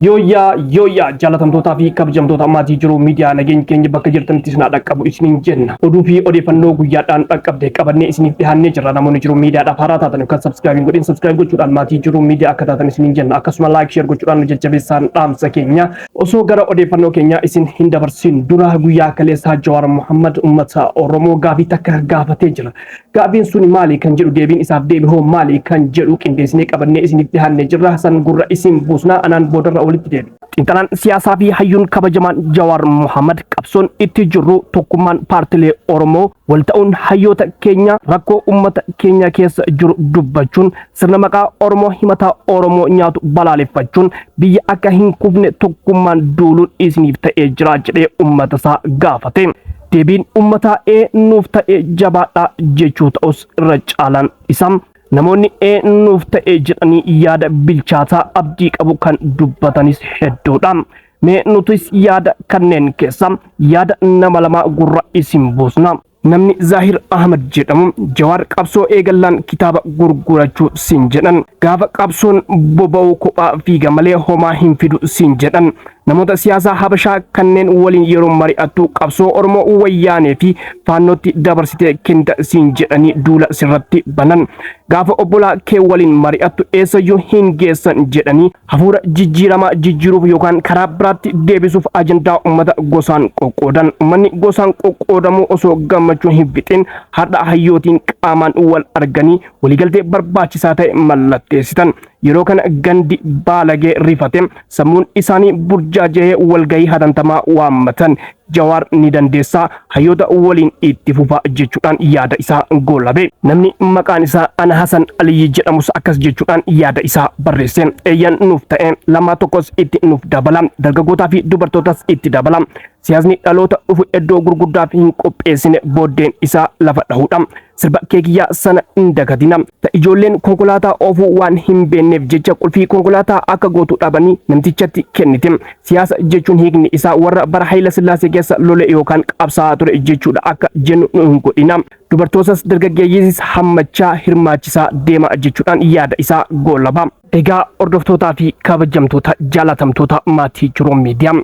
Yooyyaa yooyyaa, jaalatamtootaa fi kabajamtoota maatii Jiruu Miidiyaa, nageenyi keenya bakka jirtanitti isin haa dhaqqabu isiniin jenna. Oduu fi odeeffannoo guyyaadhaan dhaqqabde qabannee isiniif dhiyaannee jirra. Namoonni Jiruu Miidiyaadhaaf haaraa taatan yookaan subscribe hin godhin, subscribe gochuudhaan maatii Jiruu Miidiyaa akka taatan isiniin jenna. Akkasuma like, share gochuudhaan nu jajjabeessaan dhaamsa keenya. Osoo gara odeeffannoo keenyaa isin hin dabarsin dura, guyyaa kaleessaa Jawaar Mohammad uummata Oromoo gaafii takka gaafatee jira. Gaafiin sun maali kan jedhu, deebiin isaaf deebi hoo maali kan jedhu qindeessinee qabannee isiniif dhiyaannee jirra. San gurra isin buusnaa, anaan boodarra walitti deebi. Xiinxalaan siyaasaa fi hayyuun kabajamaan Jawaar Mohammad, qabsoon itti jirru tokkummaan paartilee Oromoo wal ta'uun hayyoota keenya rakkoo uummata keenya keessa jiru dubbachuun, sirna maqaa Oromoo himataa Oromoo nyaatu balaaleffachuun, biyya akka hin kufne tokkummaan duuluun isiniif ta'ee jira jedhee uummata isaa gaafate. Deebiin uummataa ee nuuf ta'e, jabaadhaa jechuu ta'us, irra caalaan isaa namoonni ee nuuf ta'e jedhanii yaada bilchaataa abdii qabu kan dubbatanis hedduudha. Mee nutis yaada kanneen keessa yaada nama lamaa gurra isin buusna. Namni Zaahir Ahmad jedhamu, "Jawaar qabsoo eegallaan kitaaba gurgurachuu siin jedhan. Gaafa qabsoon boba'uu kophaa fiiga malee homaa hin fidu siin jedhan. Namoota siyaasaa Habashaa kanneen waliin yeroo mari'attu qabsoo Oromoo Wayyaanee fi Faannootti dabarsitee kennita siin jedhanii duula sirratti banan. Gaafa obbolaa kee waliin mari'attu eessayyuu hin geessan jedhanii hafuura jijjiiramaa jijjiiruuf yookaan karaa biraatti deebisuuf ajandaa uummata gosaan qoqqoodan. Uummanni gosaan qoqqoodamuu osoo gammachuu hin fixin, har'a hayyootiin qaamaan wal arganii waliigaltee barbaachisaa ta'e mallatteessitan. Yeroo kana gandi baalagee rifate, sammuun isaanii burjaaja'ee walgahii hatantamaa waammatan. Jawaar ni dandeessaa, hayyoota waliin itti fufa" jechuudhaan yaada isaa goolabe. Namni maqaan isaa Ana Hasan Aliyyi jedhamus akkas jechuudhaan yaada isaa barreesse. "Eeyyan, nuuf ta'e. Lamaa tokkos itti nuuf dabala. Dargaggootaa fi dubartootas itti dabala. Siyaasni dhaloota dhufu iddoo gurguddaaf hin qopheessine booddeen isaa lafa dhahuudha. Sirba Keekiyyaa sana hin dagatina. Ta ijoolleen konkolaataa oofuu waan hin beekneef jecha qulfii konkolaataa akka gootu dhabanii namtichatti kennite. Siyaasa jechuun hiikni isaa warra bara Hayila Sillaasee keessa lole yookaan qabsaa'aa ture jechuudha akka jennu nu hin godhina. Dubartootas dargaggeeyyiis hammachaa hirmaachisaa deema" jechuudhaan yaada isaa goolaba. Egaa hordoftootaa fi kabajamtoota jaalatamtoota maatii Jiruu Miidiyaa,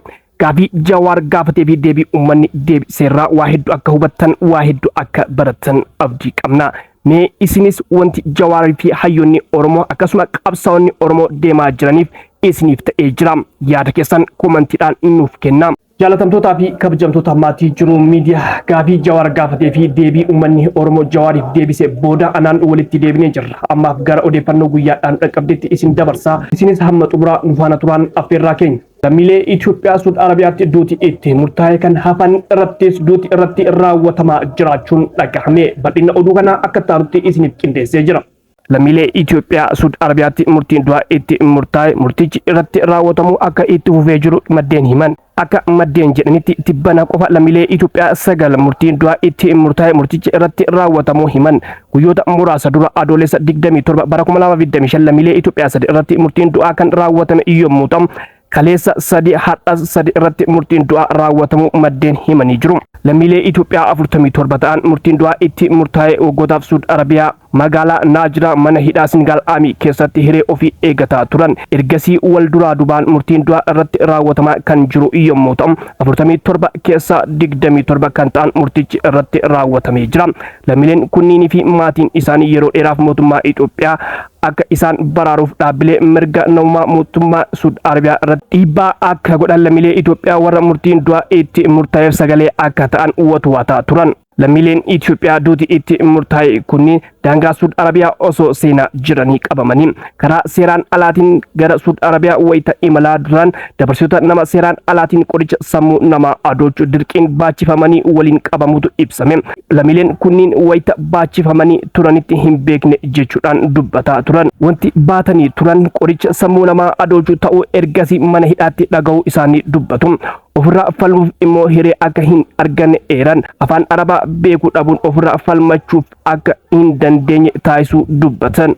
gaafii Jawaar gaafatee fi deebii uummanni deebiseerraa waa hedduu akka hubattan, waa hedduu akka baratan abdii qabna. Mee isinis wanti Jawaarii fi hayyoonni Oromoo akkasuma qabsaa'onni Oromoo deemaa jiraniif isiniif ta'ee jira? Yaada keessan komantiidhaan nuuf kenna. Jaalatamtootaa fi kabajamtoota maatii Jiruu Miidiyaa, gaafii Jawaar gaafatee fi deebii uummanni Oromoo Jawaariif deebise booda anaan walitti deebinee jirra. Ammaaf gara odeeffannoo guyyaadhaan dhaqqabdetti isin dabarsaa. Isinis hamma xumuraa nu faana turaan affeerraa keenya. Lammiilee Itoophiyaa Suud Arabiyaatti duuti itti murtaa'e kan hafan irrattis duuti irratti raawwatamaa jiraachuun dhagahame. Bal'ina oduu kanaa akka taanutti isiniif qindeessee jira. Lammiilee Itoophiyaa Suud Arabiyaatti murtiin du'aa itti murtaa'e murtichi irratti raawwatamuu akka itti fufee jiru maddeen himan. Akka maddeen jedhanitti, tibbana qofa lammiilee Itoophiyaa sagal murtiin du'aa itti murtaa'e murtichi irratti raawwatamuu himan. Guyyoota muraasa dura, Adoolessa 27 bara 2025, lammiilee Itoophiyaa sadi irratti murtiin du'aa kan raawwatame yommuu ta'u, kaleessa sadi, har'as sadi irratti murtiin du'aa raawwatamuu maddeen himanii jiru. Lammiilee Itoophiyaa 47 ta'an murtiin du'aa itti murtaa'e waggootaaf Suud Arabiyaa magaalaa Naajiraa mana hidhaa Singaal Aamii keessatti hiree ofii eegataa turan. Ergasii wal duraa dubaan murtiin du'aa irratti raawwatamaa kan jiru yommuu ta'u, 47 keessaa 27 kan ta'an murtichi irratti raawwatamee jira. Lammiileen kunniinii fi maatiin isaanii yeroo dheeraaf mootummaa Itoophiyaa akka isaan baraaruuf dhaabbilee mirga namummaa mootummaa Suud Arabiyaa irratti dhiibbaa akka godhan, lammiilee Itoophiyaa warra murtiin du'aa itti murtaa'eef sagalee akka ta'an watuwataa turan. Lammiileen Itoophiyaa duuti itti murtaa'e kunniin daangaa Suud Arabiyaa osoo seenaa jiranii qabamanii, karaa seeraan alaatiin gara Suud Arabiyaa wayita imalaa duran dabarsitoota nama seeraan alaatiin qoricha sammuu namaa adoochuu dirqiin baachifamanii waliin qabamutu ibsame. Lammiileen kunniin wayita baachifamanii turanitti hin beekne jechuudhaan dubbataa turan. Wanti baatanii turan qoricha sammuu namaa adoochuu ta'uu ergasii mana hidhaatti dhaga'uu isaanii dubbatu. Ofirraa falmuuf immoo hiree akka hin arganne eeran. Afaan Arabaa beekuu dhabuun ofirraa falmachuuf akka hin dandeenye taasisuu dubbatan.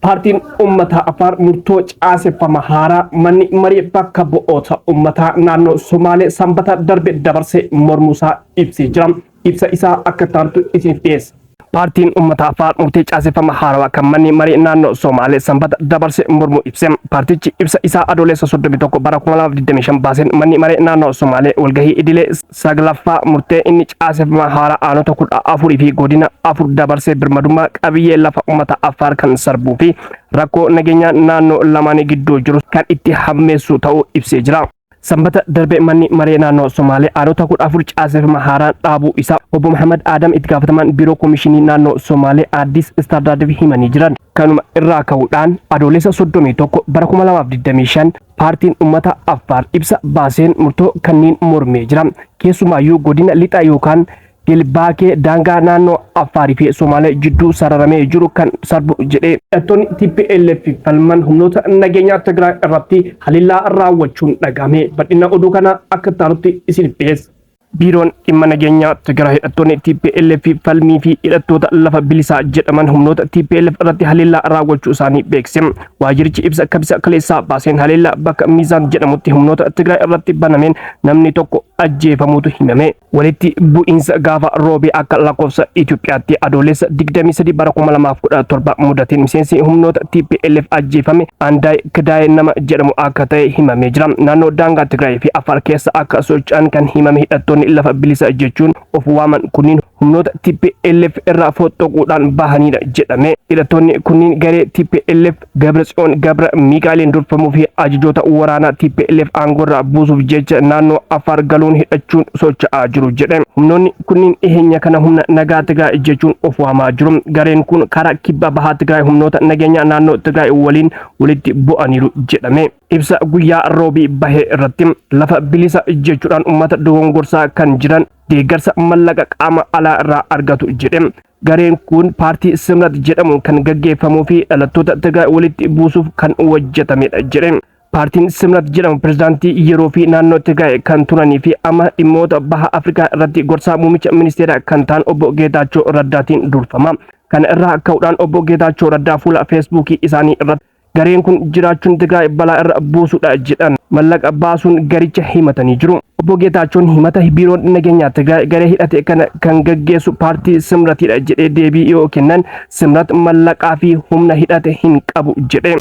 Paartiin Uummata Afaar murtoo caaseffama haaraa manni marii bakka bu'oota uummataa naannoo Somaalee Sanbata darbe dabarsee mormuusaa ibsee jira. Ibsa isaa akka taantu isiniif dhiyeessa. Paartiin Uummata Affaar murtee caaseffama haarawaa kan manni maree naannoo Somaalee Sanbata dabarse mormuu ibse. Paartichi ibsa isaa Adoolessa 31 bara 2025 baaseen manni maree naannoo Somaalee walgahii idilee saglaffaa murtee inni caaseffama haaraa aanota 14 fi godina 4 dabarsee birmadummaa qabiyyee lafa uummata Affaar kan sarbuu fi rakkoo nageenyaa naannoo lamaanii gidduu jiru kan itti hammeessu ta'uu ibsee jira. Sanbata darbe manni maree naannoo Somaalee aanota 14 caaseffama haaraan dhaabuu isaa obbo Muhammad Adam itti gaafatamaan biiroo komishinii naannoo Somaalee Addis Standardiif himanii jiran. Kanuma irraa ka'uudhaan Adoolessa 31 bara 2025 paartiin uummata Affaar ibsa baaseen murtoo kanneen mormee jira. Keessumaayyuu godina lixa yookaan Gelbaakee daangaa naannoo Affaarii fi Somaalee jidduu sararamee jiru kan sarbu jedhee. Hidhattoonni TPLF falman humnoota nageenyaa Tigraay irratti haleellaa raawwachuun dhagahame. Bal'ina oduu kanaa akka taanutti isiniif dhiyeessa. Biiroon dhimma nageenyaa Tigraay hidhattoonni TPLF falmii fi hidhattoota lafa bilisaa jedhaman humnoota TPLF irratti haleellaa raawwachuu isaanii beekse. Waajjirichi ibsa kabisa kaleessaa baaseen haleellaa bakka Miizaan jedhamutti humnoota Tigraay irratti banameen namni tokko ajjeefamuutu himame. Walitti bu'iinsa gaafa roobii akka lakkoofsa Itoophiyaatti Adoolessa 23 bara 2017 mudateen miseensi humnoota TPLF ajjeefame Andaay Kidaayee nama jedhamu akka ta'e himamee jira. Naannoo daangaa Tigraay fi Affaar keessa akka socho'an kan himame hidhattoonni lafa bilisa jechuun of waaman kunniin humnoota TPLF irraa fottoquudhaan bahanidha jedhame. Hidhattoonni kunniin garee TPLF Gabratsiyoon Gabra Miikaa'eliin durfamuu fi ajajoota waraanaa TPLF aangoorraa buusuuf jecha naannoo Affaar galuun hidhachuun socho'aa jiru jedhe. Humnoonni kunniin dhiheenya kana humna nagaa Tigraay jechuun of waamaa jiru. Gareen kun karaa kibba bahaa Tigraay humnoota nageenyaa naannoo Tigraay waliin walitti bu'aniiru jedhame. Ibsa guyyaa roobii bahee irratti lafa bilisa jechuudhaan uummata dogongorsaa kan jiran deeggarsa mallaqa qaama alaa irraa argatu jedhe. Gareen kun paartii Simrat jedhamuun kan gaggeeffamuu fi dhalattoota Tigraay walitti buusuuf kan hojjetamedha jedhe. Paartiin Simrat jedhamu pirezidaantii yeroo fi naannoo Tigraay kan turanii fi amma dhimmoota baha Afrikaa irratti gorsaa muummicha ministeeraa kan ta'an obbo Geetaachoo Raddaatiin durfama. Kana irraa ka'uudhaan obbo Geetaachoo Raddaa fuula Feesbuukii isaanii irratti Gareen kun jiraachuun Tigraay balaa irra buusuudha jedhan mallaqa baasuun garicha himatanii jiru. Obbo Geetaachoon himata biiroon nageenyaa Tigraay garee hidhate kana kan gaggeessu paartii Simratiidha jedhee deebii yoo kennan Simrat mallaqaa fi humna hidhate hin qabu jedhe.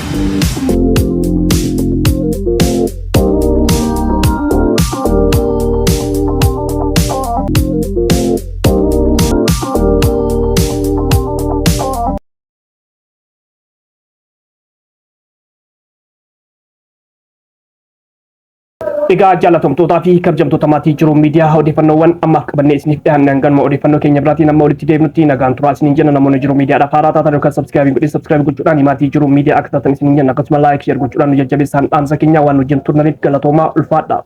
Egaa jaalatamtootaa fi kabajamtoota maatii jiruu miidiyaa odeeffannoowwan ammaaf qabannee isiniif dhiyaanne hanganuma odeeffannoo keenya biraatiin amma walitti deebinutti nagaan turaa isiniin jenna namoonni jiruu miidiyaadhaaf haaraa taatan yookaan subscribe godhee subscribe gochuudhaan maatii jiruu miidiyaa akka taatan isiniin jenna akkasuma like share gochuudhaan nu jajjabeessaan dhaamsa keenya waan wajjin turtaniif galatoomaa ulfaadha.